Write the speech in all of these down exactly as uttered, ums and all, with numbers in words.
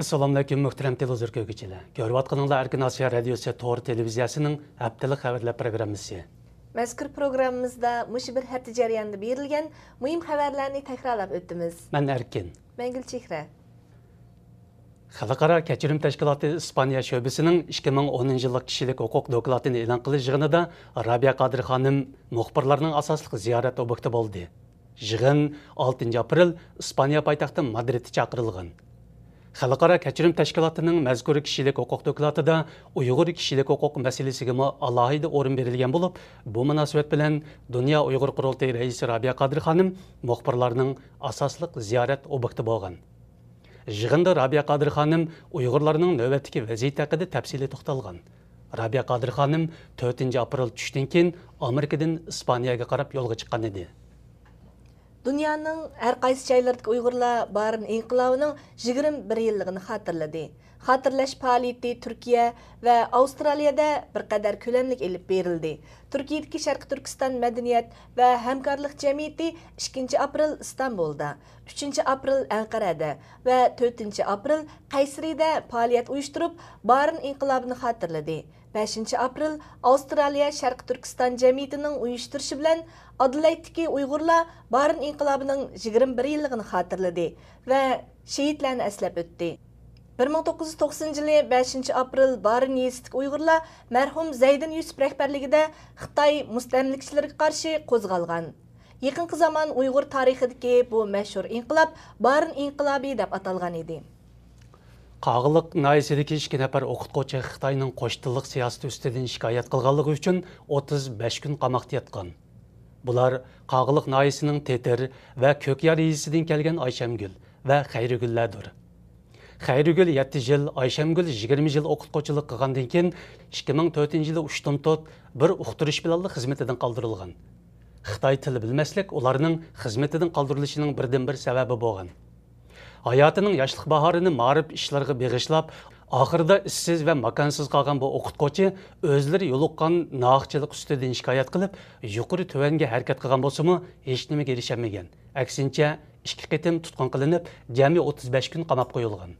ئەسسالامۇئەلەيكۇم، مۆھتەرەم تېلېۋىزور كۆرگۈچىلەر. كۆرۈۋاتقىنىڭلار ئەركىن ئاسىيا رادىيوسى تور تېلېۋىزىيەسىنىڭ ھەپتىلىك خەۋەرلەر پروگراممىسى. مەزكۇر پروگراممىمىزدا مۇشۇ بىر ھەپتە جەريانىدا بېرىلگەن مۇھىم خەۋەرلەرنى تەكرارلاپ ئۆتىمىز. مەن ئەركىن. مەن گۈلچېھرە. خەلقئارا كەچۈرۈم تەشكىلاتى ئىسپانىيە شۆبىسىنىڭ ئىككى مىڭ ئونىنچى يىللىق كىشىلىك ھوقۇق دوكلاتىنى ئېلان قىلىش يىغىنىدا رابىيە قادىر خانىم مۇخبىرلارنىڭ ئاساسلىق زىيارەت ئوبيېكتى بولدى. يىغىن ئالتىنچى ئاپرېل ئىسپانىيە پايتەختى مادرىدتا چاقىرىلغان. خەلقئارا كەچۈرۈم تەشكىلاتىنىڭ مەزكۇر كىشىلىك ھوقۇق دوكلاتىدا ئۇيغۇر كىشىلىك ھوقۇق مەسىلىسىگىمۇ ئالاھىدە ئورۇن بېرىلگەن بولۇپ، بۇ مۇناسىۋەت بىلەن دۇنيا ئۇيغۇر قۇرۇلتىيى رەئىسى رابىيە قادىر خانىم مۇخبىرلارنىڭ ئاساسلىق زىيارەت ئوبيېكتى بولغان. يىغىندا رابىيە قادىر خانىم ئۇيغۇرلارنىڭ نۆۋەتتىكى ۋەزىيىتى ھەققىدە تەپسىلىي توختالغان. رابىيە قادىر خانىم تۆتىنچى ئاپرېل چۈشتىن كېيىن ئامېرىكىدىن ئىسپانىيەگە قاراپ يولغا چىققان ئىدى. دۇنيانىڭ ھەر قايسى جايلىرىدىكى ئۇيغۇرلار بارىن ئىنقىلابىنىڭ يىگىرمە بىر يىللىقىنى خاتىرىلىدى. خاتىرىلەش پائالىيىتى تۈركىيە ۋە ئاۋسترالىيەدە بىر قەدەر كۆلەملىك ئېلىپ بېرىلدى. تۈركىيەدىكى شەرقىي تۈركىستان مەدەنىيەت ۋە ھەمكارلىق جەمئىيىتى ئىككىنچى ئاپرېل ئىستانبۇلدا، ئۈچىنچى ئاپرېل ئەنقەرەدە ۋە تۆتىنچى ئاپرېل قەيسىرىدە پائالىيەت ئۇيۇشتۇرۇپ، بارىن ئىنقىلابىنى خاتىرىلىدى. بەشىنچى ئاپرېل ئاۋسترالىيە شەرقىي تۈركىستان جەمئىيىتىنىڭ ئۇيۇشتۇرۇشى بىلەن ئادېلايدتىكى ئۇيغۇرلار بارىن ئىنقىلابىنىڭ يىگىرمە بىر يىللىقىنى خاتىرىلىدى ۋە شېھىتلەرنى ئەسلەپ ئۆتتى. بىر مىڭ توققۇز يۈز توقسىنىنچى يىلى بەشىنچى ئاپرېل بارىن يېزىسىدىكى ئۇيغۇرلار مەرھۇم زەيدىن يۈسۈپ رەھبەرلىكىدە خىتاي مۇستەملىكىچىلىرىگە قارشى قوزغالغان. يېقىنقى زامان ئۇيغۇر تارىخىدىكى بۇ مەشھۇر ئىنقىلاب بارىن ئىنقىلابى دەپ ئاتالغان ئىدى. قاغىلىق ناھىيەسىدىكى ئىككى نەپەر ئوقۇتقۇچى خىتاينىڭ قوش تىللىق سىياسىتى ئۈستىدىن شىكايەت قىلغانلىقى ئۈچۈن ئوتتۇز بەش كۈن قاماقتا ياتقان. بۇلار قاغىلىق ناھىيەسىنىڭ تېتىر ۋە كۆكيار يېزىسىدىن كەلگەن ئايشەمگۈل ۋە خەيرىگۈللەردۇر. خەيرىگۈل يەتتە يىل، ئايشەمگۈل يىگىرمە يىل ئوقۇتقۇچىلىق قىلغاندىن كېيىن، ئىككى مىڭ تۆتىنچى يىلى ئۇشتۇمتۇت بىر ئۇقتۇرۇش بىلەنلا خىزمىتىدىن قالدۇرۇلغان. خىتاي تىلى بىلمەسلىك ئۇلارنىڭ خىزمىتىدىن قالدۇرۇلۇشىنىڭ بىردىنبىر سەۋەبى بولغان. ھاياتىنىڭ ياشلىق باھارىنى مائارىپ ئىشلىرىغا بېغىشلاپ، ئاخىرىدا ئىشسىز ۋە ماكانسىز قالغان بۇ ئوقۇتقۇچى ئۆزلىرى يولۇققان ناھەقچىلىق ئۈستىدىن شىكايەت قىلىپ، يۇقىرى تۆۋەنگە ھەرىكەت قىلغان بولسىمۇ، ھېچنېمىگە ئېرىشەلمىگەن. ئەكسىنچە، ئىككى قېتىم تۇتقۇن قىلىنىپ، جەمئىي ئوتتۇز بەش كۈن قاماپ قويۇلغان.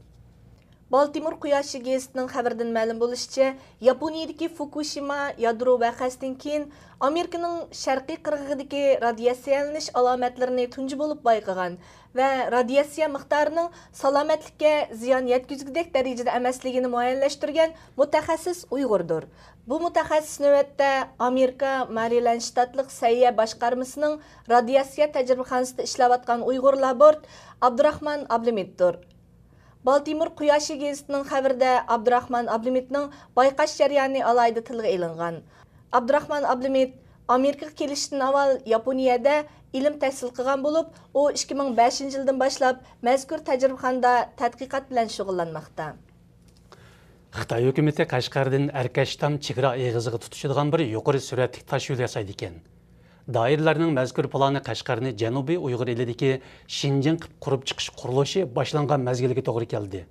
بالتىمور قۇياشى گېزىتىنىڭ خەۋىرىدىن مەلۇم بولۇشىچە، ياپونىيىدىكى فۇكۇشىما يادرو ۋەقەسىدىن كېيىن، ئامېرىكىنىڭ شەرقىي قىرغىقىدىكى رادىياتسىيەلىنىش ئالامەتلىرىنى تۇنجى بولۇپ بايقىغان ۋە رادىياتسىيە مىقدارىنىڭ سالامەتلىككە زىيان يەتكۈزگۈدەك دەرىجىدە ئەمەسلىكىنى مۇئەييەنلەشتۈرگەن مۇتەخەسسىس ئۇيغۇردۇر. بۇ مۇتەخەسسىس نۆۋەتتە ئامېرىكا مارىلەند شتاتلىق سەھىيە باشقارمىسىنىڭ رادىياتسىيە تەجرىبىخانىسىدا ئىشلەۋاتقان ئۇيغۇر لابورت ئابدۇراخمان ئابلىمىتتۇر. بالتىمور قۇياشى گېزىتىنىڭ خەۋىرىدە ئابدۇراخمان ئابلىمىتنىڭ بايقاش جەريانى ئالاھىدە تىلغا ئېلىنغان. ئابدۇراخمان ئابلىمىت ئامېرىكىغا كېلىشتىن ئاۋۋال ياپونىيەدە ئىلىم تەھسىل قىلغان بولۇپ، ئۇ ئىككى مىڭ بەشىنچى يىلدىن باشلاپ مەزكۇر تەجرىبىخانىدا تەتقىقات بىلەن شۇغۇللانماقتا. خىتاي ھۆكۈمىتى قەشقەردىن ئەركەشتام چېگرا ئېغىزىغا تۇتىشىدىغان بىر يۇقىرى سۈرئەتلىك تاشيول ياسايدىكەن. دائىرىلەرنىڭ مەزكۇر پىلانى قەشقەرنى جەنۇبىي ئۇيغۇر ئېلىدىكى شىنجىڭ قىلىپ قۇرۇپ چىقىش قۇرۇلۇشى باشلانغان مەزگىلگە توغرا كەلدى.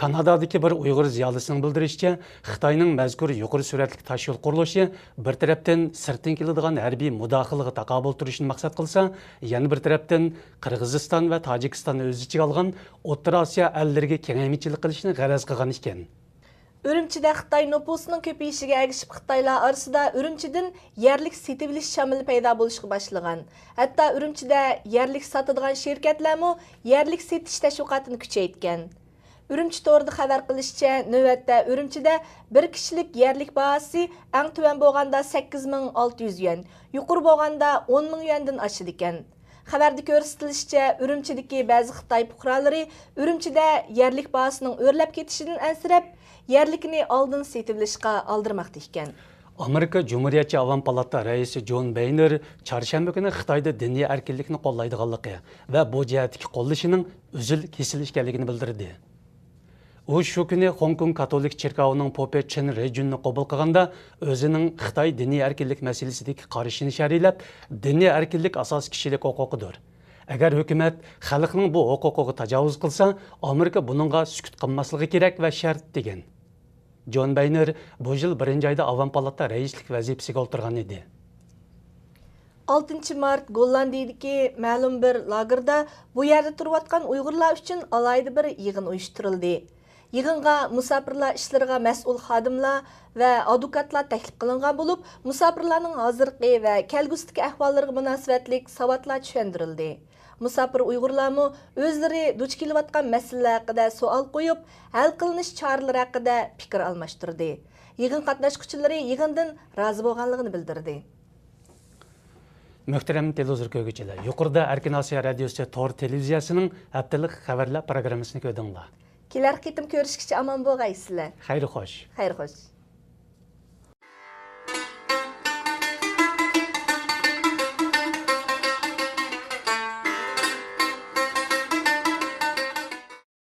كانادادىكى بىر ئۇيغۇر زىيالىيسىنىڭ بىلدۈرۈشىچە، خىتاينىڭ مەزكۇر يۇقىرى سۈرئەتلىك تاشيول قۇرۇلۇشى بىر تەرەپتىن سىرتتىن كېلىدىغان ھەربىي مۇداخىلىگە تاقابىل تۇرۇشنى مەقسەت قىلسا، يەنە بىر تەرەپتىن قىرغىزىستان ۋە تاجىكىستاننى ئۆز ئىچىگە ئالغان ئوتتۇرا ئاسىيا ئەللىرىگە كېڭەيمىچىلىك قىلىشنى غەرەز قىلغان ئىكەن. ئۈرۈمچىدە خىتاي نوپۇسىنىڭ كۆپىيىشىگە ئەگىشىپ، خىتايلار ئارىسىدا ئۈرۈمچىدىن يەرلىك سېتىۋېلىش شامىلى پەيدا بولۇشقا باشلىغان. ھەتتا ئۈرۈمچىدە يەرلىك ساتىدىغان شىركەتلەرمۇ يەرلىك سېتىش تەشۋىقاتىنى كۈچەيتكەن. ئۈرۈمچى تورىدا خەۋەر قىلىشىچە، نۆۋەتتە ئۈرۈمچىدە بىر كىشىلىك يەرلىك باھاسى ئەڭ تۆۋەن بولغاندا سەككىز مىڭ ئالتە يۈز يۈەن، يۇقىرى بولغاندا ئون مىڭ يۈەندىن ئاشىدىكەن. خەۋەردە كۆرسىتىلىشىچە، ئۈرۈمچىدىكى بەزى خىتاي پۇقرالىرى ئۈرۈمچىدە يەرلىك باھاسىنىڭ ئۆرلەپ كېتىشىدىن ئەنسىرەپ، يەرلىكنى ئالدىن سېتىۋېلىشقا ئالدىرىماقتا ئىكەن. ئامېرىكا جۇمھۇرىيەتچى ئاۋام پالاتا رەئىسى جون بەينېر چارشەنبە كۈنى خىتايدا دىنىي ئەركىنلىكنى قوللايدىغانلىقى ۋە بۇ جەھەتتىكى قوللىشىنىڭ ئۈزۈل-كېسىل ئىكەنلىكىنى بىلدۈردى. ئۇ شۇ كۈنى خوڭكوڭ كاتولىك چېركاۋىنىڭ پوپى چېن رېجۈننى قوبۇل قىلغاندا، ئۆزىنىڭ خىتاي دىنىي ئەركىنلىك مەسىلىسىدىكى قارىشىنى شەرھلەپ، دىنىي ئەركىنلىك ئاساسىي كىشىلىك ھوقۇقىدۇر. ئەگەر ھۆكۈمەت خەلقنىڭ بۇ ھوقۇقىغا تاجاۋۇز قىلسا، ئامېرىكا بۇنىڭغا سۈكۈت قىلماسلىقى كېرەك ۋە شەرت، دېگەن. جون بەينېر بۇ يىل بىرىنچى ئايدا ئاۋام پالاتا رەئىسلىك ۋەزىپىسىگە ئولتۇرغان ئىدى. ئالتىنچى مارت گوللاندىيىدىكى مەلۇم بىر لاگېردا بۇ يەردە تۇرۇۋاتقان ئۇيغۇرلار ئۈچۈن ئالاھىدە بىر يىغىن ئۇيۇشتۇرۇلدى. يىغىنغا مۇساپىرلار ئىشلىرىغا مەسئۇل خادىملار ۋە ئادۋوكاتلار تەكلىپ قىلىنغان بولۇپ، مۇساپىرلارنىڭ ھازىرقى ۋە كەلگۈسىدىكى ئەھۋاللىرىغا مۇناسىۋەتلىك ساۋاتلار چۈشەندۈرۈلدى. مۇساپىر ئۇيغۇرلارمۇ ئۆزلىرى دۇچ كېلىۋاتقان مەسىلىلەر ھەققىدە سوئال قويۇپ، ھەل قىلىنىش چارىلىرى ھەققىدە پىكىر ئالماشتۇردى. يىغىن قاتناشقۇچىلىرى يىغىندىن رازى بولغانلىقىنى بىلدۈردى. مۆھتەرەم تېلېۋىزور كۆرگۈچىلەر، يۇقىرىدا ئەركىن ئاسىيا رادىيوسى تور تېلېۋىزىيەسىنىڭ ھەپتىلىك خەۋەرلەر پروگراممىسىنى كۆردۈڭلار. كېلەر قېتىم كۆرۈشكىچە ئامان بولغايسىلەر. خەير خوش. خەير خوش.